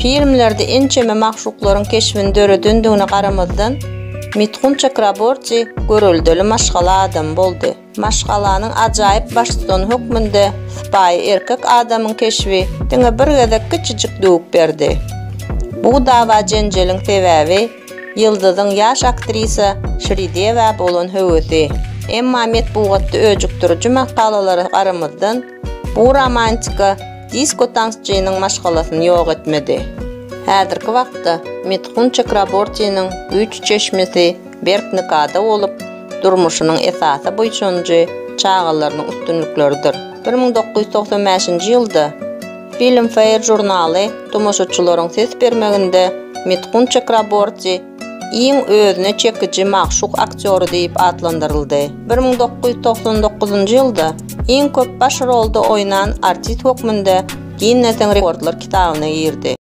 Filmlerde ençeme magşuklaryň keşbini döredendigine garamazdan, Mithun Çakraborti göreldeli maşgala adamy boldy. Maşgalanyň ajaýyp baştutany hökmünde sypaýy erkek adamyň keşbi diňe bir gezek kiçijik döwük berdi. Bu dawa-jenjeliň sebäbi ýyldyzyň ýaş aktrisa Şridewä bolan höwesi. Emma metbugatda öjükdiriji makalalara garamazdan, bu romantika disko tansçynyň maşgalasyny ýok etmedi. Häzirki wagtda Mithun Çakrabortiniň güýç çeşmesi berk nikada bolup, durmuşynyň esasy buýsanjy çagalarynyň üstünlikleridir. 1995-nji ýylda Filmfare žurnaly tomaşaçylaryň ses bermeginde Mithun Çakraborti iň özüne çekiji magşuk aktýory diýip atlandyryldy. 1999-njy ýylda iň köp baş rolda oýnan artist hökmünde Ginnesiň rekordlar kitabyna girdi.